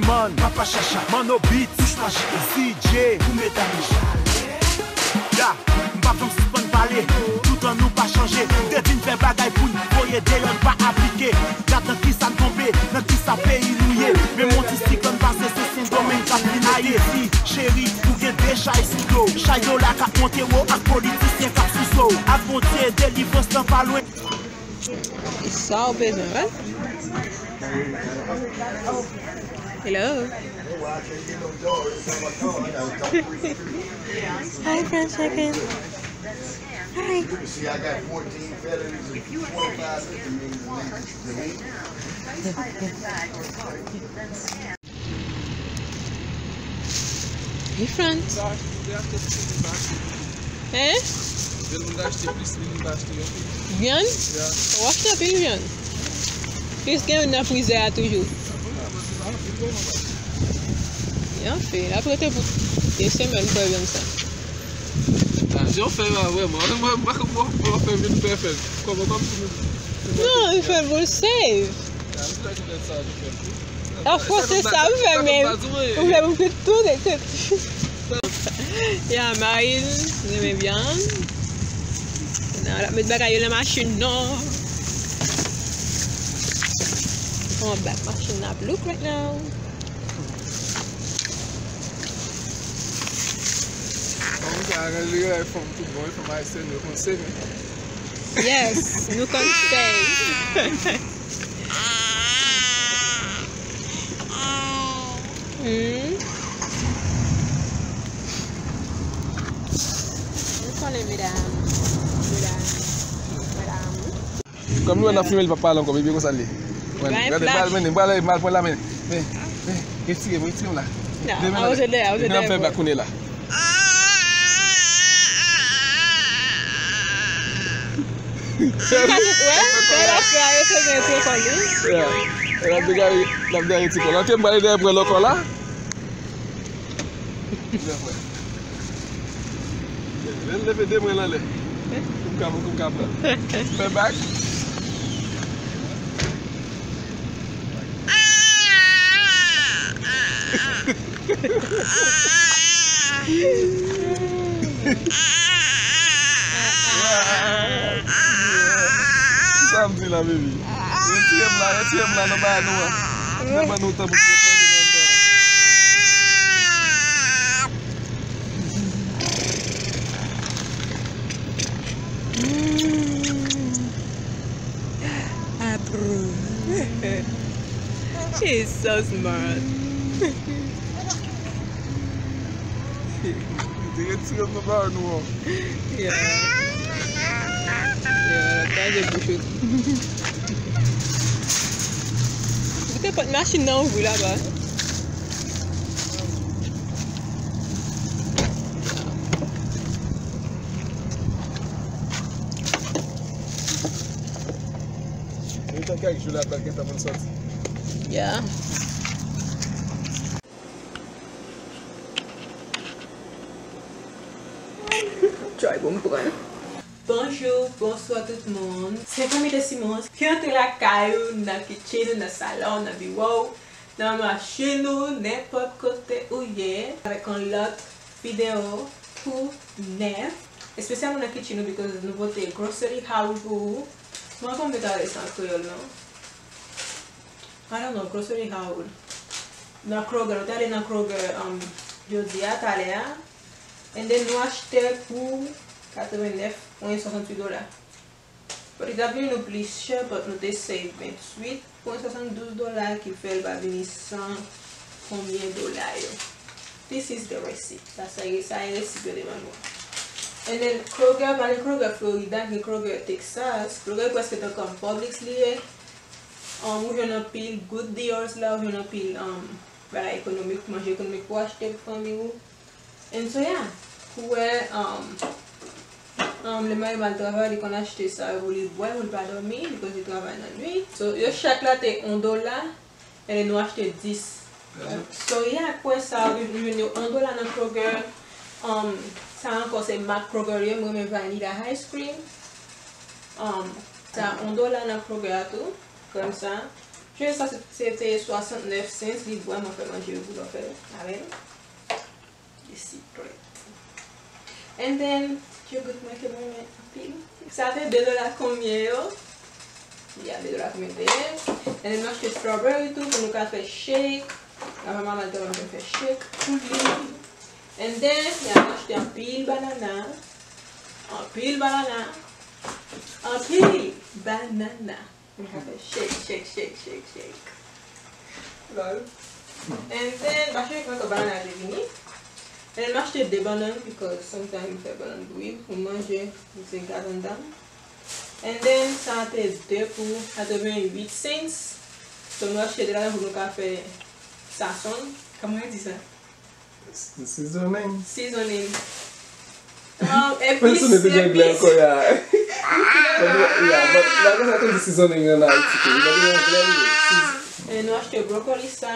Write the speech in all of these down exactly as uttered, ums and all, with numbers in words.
Man, Papa Chacha, Manno Beats, Touch Majik, C J, pou medam yo. Ya, m p ap janm sispann pale, toutan nou pa chanje. M te di n fè bagay pou n voye deyò, n pa aplike. Gad nan kisa n tonbe, nan kisa peyi nou ye. Menm yon ti siklòn pase, se Sendomeng k ap vin ete. Ayiti, cheri, ou gen de chay sou do w. Chay dola k ap monte wo ak politisyen k ap souse w. Ak Bondye, delivrans lan pa lwen. Sa w bezwen, right? Hello. Hi, fried chicken. Hi. Hey, friends. Hein? Vyann? Ou achte anpil vyann. Plis gen youn nan frizè a toujou. Anfen, l ap rete pou de semèn pou vyann sa. Sa jan w fè la vrèman. Mwen, mwen, mwen, mwen fè vin pèfèk. Kòman, kòmsi nou... Non, li fè pou l save. Of course, se sa m fè, men ou fè pou tout, tout. Ya, Maril, renmen byann. Nan, l ap met bagay yo nan machin nan. Bon, bak machin nan ap look right now. Fanm sa ranje bagay fanm tout bon, fanm ayisyèn yo konn seve. Yes, nou konn save. Hmm. Nou konnen medam, medam, medam. Kòm nou wè n ap filme, li p ap pale ankò, men byen konsa l ye. Gade, pral mennen, pral, pral pran la men. Men, men, retire, retire m la. Demen la. Demen ap fè bak kounye la. Wè, wè, l ap fè a, yo se gen pwofòl li. Ya. L ap degare, l ap degare ti kò l. Antre m prale dèyè pran lòt kò la. Lè l leve de mwen l anlè. Pou m ka, pou m ka pran. Fè bak. Kisa m di la, baby? Retire m la, retire m la nan bagay nou an. Tèlman nou tanpri. Mm. Approve. She's so smart. Li te retire m nan bagay nou an. Yeah. Yeah, kraze bouch ou. Kite pòt machin nan ouvri laba. Yo te kèk jou la, pral gentan pou n sòti. Yeah. Try pou m pran. Bonjou, bonswa tout moun. Se Fanmi de Simons ki antre lakay ou, nan kitchen ou, nan salon, nan biwo w, nan machin ou, nenpòt kote ou ye, avèk yon lòt videyo tou nèf, espesyalman nan kitchen ou, because nou pote grocery haul pou ou. Mwen pa konn met ale sa an kreyòl, non. I don't know, grocery haul. Nan Kroger, nou t ale nan Kroger, um, jodi a, talè a. And then nou achte pou katrevennèf pwen swasanntuit dola. But li t ap vini nou plis chè, but nou te save venntuit pwen swasanndouz dola, ki fè l pa vini san konbyen dola yo. This is the receipt. Sa, sa e, sa e receipt yo te ban nou an. And then Kroger, pa gen Kroger Florida, gen Kroger Texas. Kroger prèske tankou Publix li ye. Um, ou jwenn anpil good deals la, ou jwenn anpil, um, bagay ekonomik, manje ekonomik pou achte pou fanmi ou. And so, yeah, pou wè, um, um, lè mari m al travay, li konn achte sa yo pou li bwè, pou li pa dòmi, because li travay nan nwit. So, yo chak la te yon dola, and then nou achte dis. So, yeah, pwen sa, ou jwenn yo yon dola nan Kroger. Um, sa ankò, se mak Kroger yo, mwen renmen vanilla ice cream. Um, sa yon dola nan Kroger a tou, krèm sa. Sa se, se te swasantnèf cents, li vrèman fè manje yo pou lè w fè avè l. Li secret. And then, yogurt mwen ke mwen renmen anpil. Sa te de dola konbyen yo? Ya, de dola konbyen te ye? And then, nou achte strawberry tou pou nou ka fè shake. Apa mama te fè shake pou li. And then, ya, nou achte anpil banana. Anpil banana. Anpil banana. Mwen ka fè shake, shake, shake, shake, shake. Lol. And then, m pa chanje kòman banana te vini. And then, m achte de bannann, because sometimes m fè bannann bouyi pou manje, se gaz anndan. And then, sa te de pou katrevenn uit cents. So, nou achte de ladan pou nou ka fè sazon. Kòman yo di sa? Seasoning. Seasoning. Um, epices, epices. Anglè ankò, ya. But, yeah, but, like, sa te di seasoning an Ayiti tou. Li pa gen anglè, li. Season- E nou achte brokoli sa.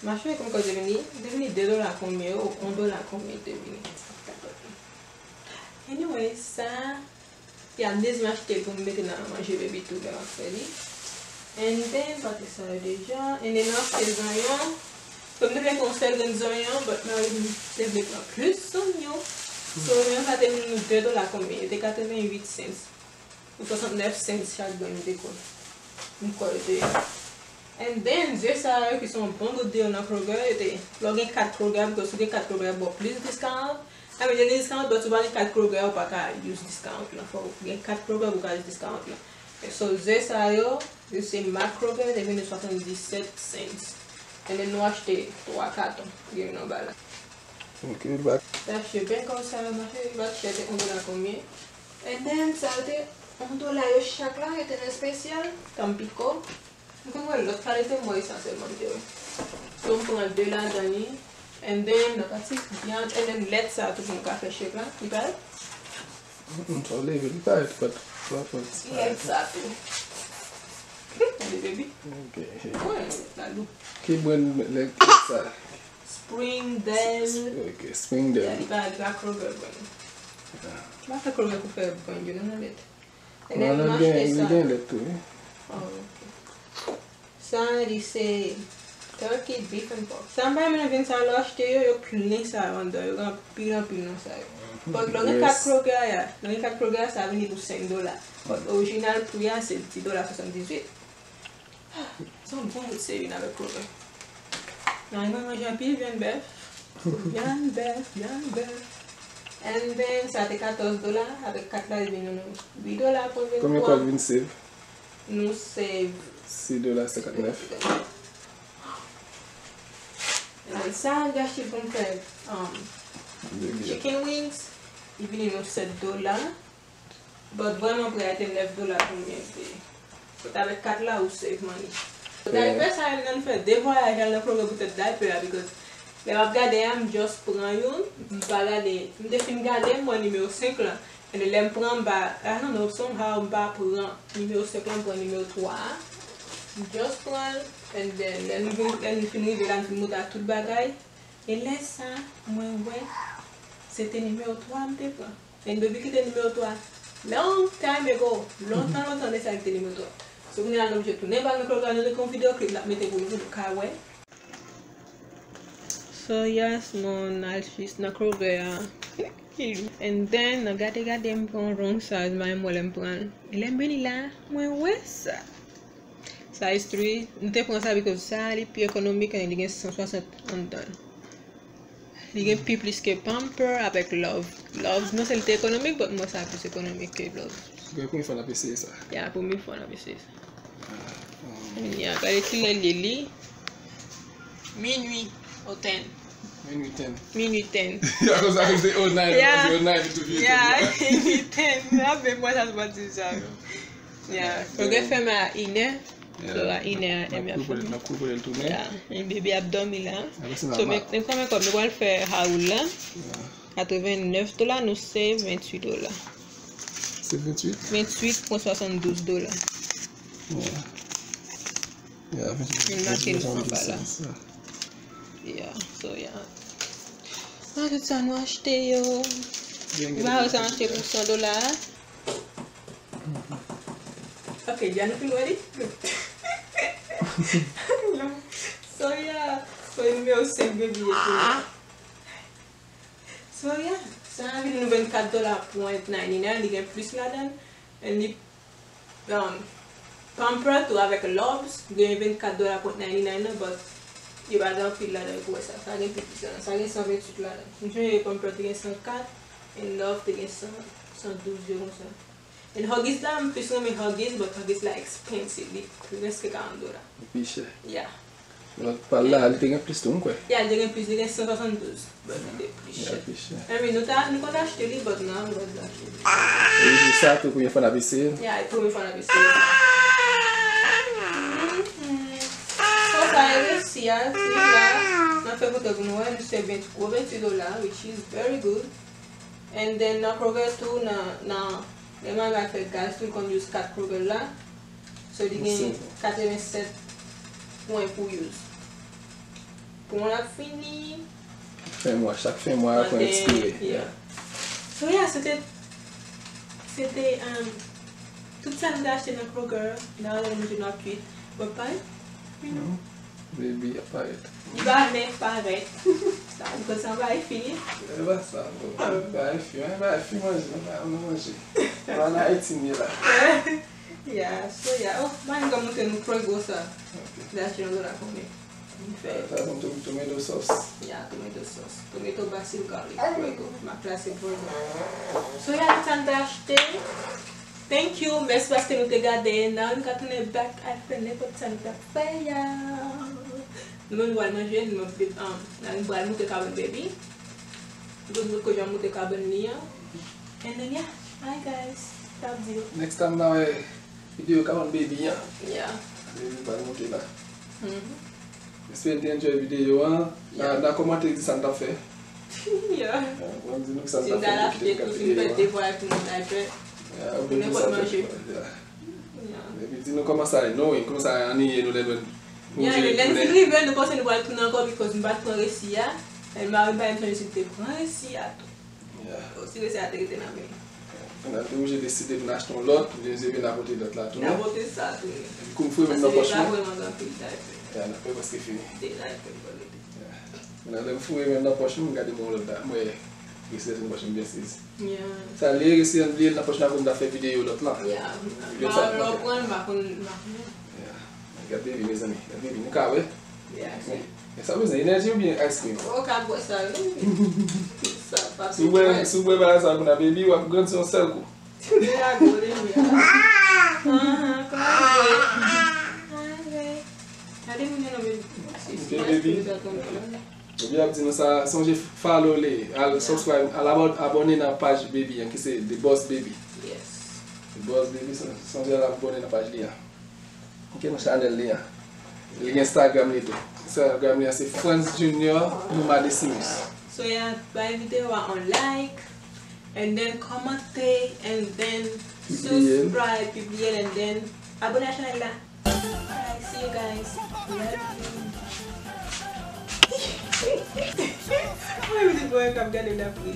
M achte kòm kote vini. Li vini de dola konbyen? Oh, yon dola konbyen te vini? Anyway, sa. Ya, m dezi m achte pou m mete nan manje baby tou lè m ap fè li. And then, pate sa yo deja. And then, nou achte zonyon. Fò m te vle fè yon sèl grenn zonyon, but mari m te vle pran plis zonyon. So, zonyon sa te vin nou de dola konbyen? Yo te katrevenn uit cents. Ou swasantnèf cents chak grenn, m te kwè. M kwè yo te ye. And then, ze sa yo ki se yon bon bout deyò nan Kroger, yo te, lè w gen kat Kroger, because si w gen kat Kroger, yo ba w plis discount. I mean, gen discount, but si w pa gen kat Kroger, ou pa ka use discount lan. Fò w gen kat Kroger pou w ka use discount lan. So, ze sa yo, yo se mak Kroger, te vin swasanndiset cents. And then, nou achte twa katon, gen youn anba la. Ok, bak. Te achte pen konsa, mache, li pa t chè, te yon dola konbyen. And then, sa yo te yon dola yo chak la, yo te nan espesyal, Tampico. M konn wè lòt kalite, m wè esansyèlman m te wè. So, m pran de ladan li. And then, nan pati vyann, and then lèt sa tou pou nou ka fè shake la, li parèt? Mm, sa w leve, li parèt, but, but, but, lèt sa tou. Tande, baby? Ok. Wè, la loup. Ki brand lèt sa? Springdale. Ok, Springdale. Yeah, li pa, li pa Kroger brand. Ah. Li pa fè Kroger pou fè brand yo, non, nan lèt. E lè m achte sa. Li gen lèt tou, wi. Oh, ok. Sa, li se turkey, beef and pork. Sa, m pa renmen nan vyann sa, lè w achte yo, yo plen sa yo anndan. Yo gen anpil, anpil nan sa yo. But lè w gen kat Kroger a, lè w gen kat Kroger a, sa vini pou senk dola. But orijinal pri a, se dis dola swasanndizuit. Se yon bon bout seri n avèk Kroger. Mwen manje anpil vyann bèf. Vyann bèf, vyann bèf. And then, sa te katòz dola, avèk kat la, li vin nou uit dola pou vin. Konbyen kòb vin save? Nou save. Sis dola senkantnèf. And then, sa, m te achte pou m fè, um, chicken wings, li vini nou sèt dola. But vrèman, pri a te nèf dola pou mwen peye. But avèk kat la, ou save money. But diaper sa, m nan fè de vwayaj al nan Kroger poutèt diaper a, because lè m ap gade a, m just pran youn, m pa gade, m te fin gade, m wè nimewo senk lan. And then lè m pran, m pa, I don't know, somehow, m pa pran nimewo senk lan, m pran nimewo twa a. M just pran l, and then, lè nou vin, lè nou fin rive la, m fin moute ak tout bagay. E lè sa, mwen wè, se te nimewo twa m te pran. And baby ki te nimewo twa. Long time ago. Lontan, lontan de sa ki te nimewo twa. So, kounye a, nou oblije tounen ba nou Kroger, nou te gen yon videyo klip n ap mete pou nou, pou nou ka wè. So, yes, mwen al jis nan Kroger a. And then, nan gade, gade, m pran yon long size, m pa menm wè lè m pran l. E lè m vini la, mwen wè sa. Size three, m te pran sa because sa, li pi ekonomik, and li gen san swasant anndan l. Li gen pi plis ke Pamper avèk Love. Love, non, se li te ekonomik, but mwen sa plis ekonomik ke Love. Se premye fwa n ap eseye sa? Ya, premye fwa n ap eseye sa. Ah, um. Ya, gade ki lè li ye, li. Minui o ten. Minui ten. Minui ten. Akoz, akoz se o nine, yeah, o nine, tou vye. Yeah, minui ten. Ah, men mwen sa, se pa di sa. Yeah. Fò gen fèmen a inè. So, a inè a, m ap fèmen. N ap koupe l tounen. Yeah. And baby ap dòmi la. So, men, men konbyen kòb nou pral fè Harold la? Yeah. Katrevennèf dola, nou save venntuit dola. Se venntuit? Venntuit pwen swasanndouz dola. Yeah. Yeah, venntuit pwen swasanndouz dola. Yeah, so, yeah. Sa, tout sa nou achte yo. Ou pa wè sa m achte pou san dola a? Ok, Diane, nou fin wè li? So yeah, so nimewo senk baby e tou. So yeah, sa a vin nou vennkat dola pwen ninety-nine, li gen plis ladan. And li, um, Pamper tou avèk Lobs, gen vennkat dola pwen ninety-nine nan, but yo pa gen anpil ladan pou wè sa. Sa gen pi plis ladan, sa gen san venntuit ladan. M sonje Pamper te gen san kat, and Love te gen san, san douz yo konsa. And Huggies la, m plis renmen Huggies, but Huggies la expensive, li prèske karant dola. Li pi chè. Yeah. Lòt pa l la, li te gen plis tou, m kwè. Yeah, li te gen plis, li gen san swasanndouz, but li te pli chè. Yeah, pli chè. I mean, nou ta, nou konn achte li, but non, nou pa t achte li. E li di sa tou, premye fwa n ap eseye l. Yeah, e premye fwa n ap eseye sa. Mhm. So, sa e resi a, ti la, m ap fè foto pou nou wè, li se venntuit, gwo venntuit dola, which is very good. And then nan Kroger tou, nan, nan, lè mari m al fè gaz tou, li konn use kat Kroger la. So li gen katrevennsèt pwen pou use. Pwen l ap fini. Fen mwa, chak fen mwa, pwen ekspire. Yeah. So yeah, se te, se te, um, tout sa nou te achte nan Kroger, nan Walmart, nou te nan Tweet. But pa, you know. Baby ap parèt. Li pa menm parèt. Sa vle di sa bagay fini. E pa sa, bro. Bagay fini, bagay fini manje, nou pa, nou manje. Nou ann Ayiti, nou ye la. Yeah, so yeah. Oh, mwen ka montre nou Prego sa. Ok. That's you know that for me. Fè. Sa se yon to-, tomato sauce. Yeah, tomato sauce. Tomato, basil, garlic, Prego. Ma klase Prego. So yeah, sa n te achte. Thank you. Mèsi paske nou te gade. Now nou ka tounen back al fè nenpòt sa nou t ap fè a. Nou menm nou pral manje, nou menm, um, nou pral moute kabann baby. Tout moun kote moute kabann li an. And then, yeah, hi guys. Sa ap di yo. Next time n a wè videyo kabann baby an. Yeah. Baby pral moute la. Mhm. M espere n te enjoy videyo an. N a, yeah, n a kòmante di sa n t ap fè. Yeah. Yeah, bon, di nou ki sa n t ap fè, nou kite n gade videyo an. Si m ta achte tou, si m fè devwa epi m t ap fè. Yeah, ou pou di sa n t ap fè. Yeah. Yeah. Epi di nou kòman sa ye, nou, kòman sa ye, ann ye, nou lè nou, yeah, lè nou fin rive, nou panse nou pral tounen ankò, because m pa t pran resi a. E mari m pa menm sonje si l te pran resi a tou. Yeah. Osi resi a te rete nan men. Fènal te oblije deside pou n achte yon lòt, oubyen se vin apote lòt la tou, non? N apote sa tou. Epi kou m foure men m nan pòch mwen. Paske li pa vrèman gen anpil diaper. Yeah, diaper prèske fini. De diaper li pral rete. Yeah. Fènal lè m foure men m nan pòch mwen, m gade m wè yon lòt la. M wè resi rete nan pòch mwen byen sezi. Yeah. Sa li resi li nan pòch la pou m ta fè videyo lòt la. Yeah. Videyo sa m pa fè. M pa konn, m pa konn. Yeah. Gad baby, mezanmi. Gad baby, nou ka wè. Yeah. Men, men sa bezwen enèji oubyen ice cream? Ou ka bwè sa, wi. Sa pa si w bwè, si w bwè bagay sa pou nan baby, w ap grandi yon sèl kou. Deja gwo deja. Ahan, kòman l ye? Gade moun yo nan baby. Ok, baby. Baby ap di nou sa, sonje follow li, al subscribe, al abò-, abòne nan paj baby an ki se The Boss Baby. Yes. The Boss Baby, son-, sonje al abòne nan paj li an. Ok, nan chanèl li an. Li gen Instagram li tou. Instagram li an se Franz Junior Numa Decimus. So, yeah, bay videyo a yon like, and then kòmante, and then subscribe, pibliye l, and then abòne a chanèl la. Alright, see you guys. Love you. Mwen di boy k ap gade l ap ri.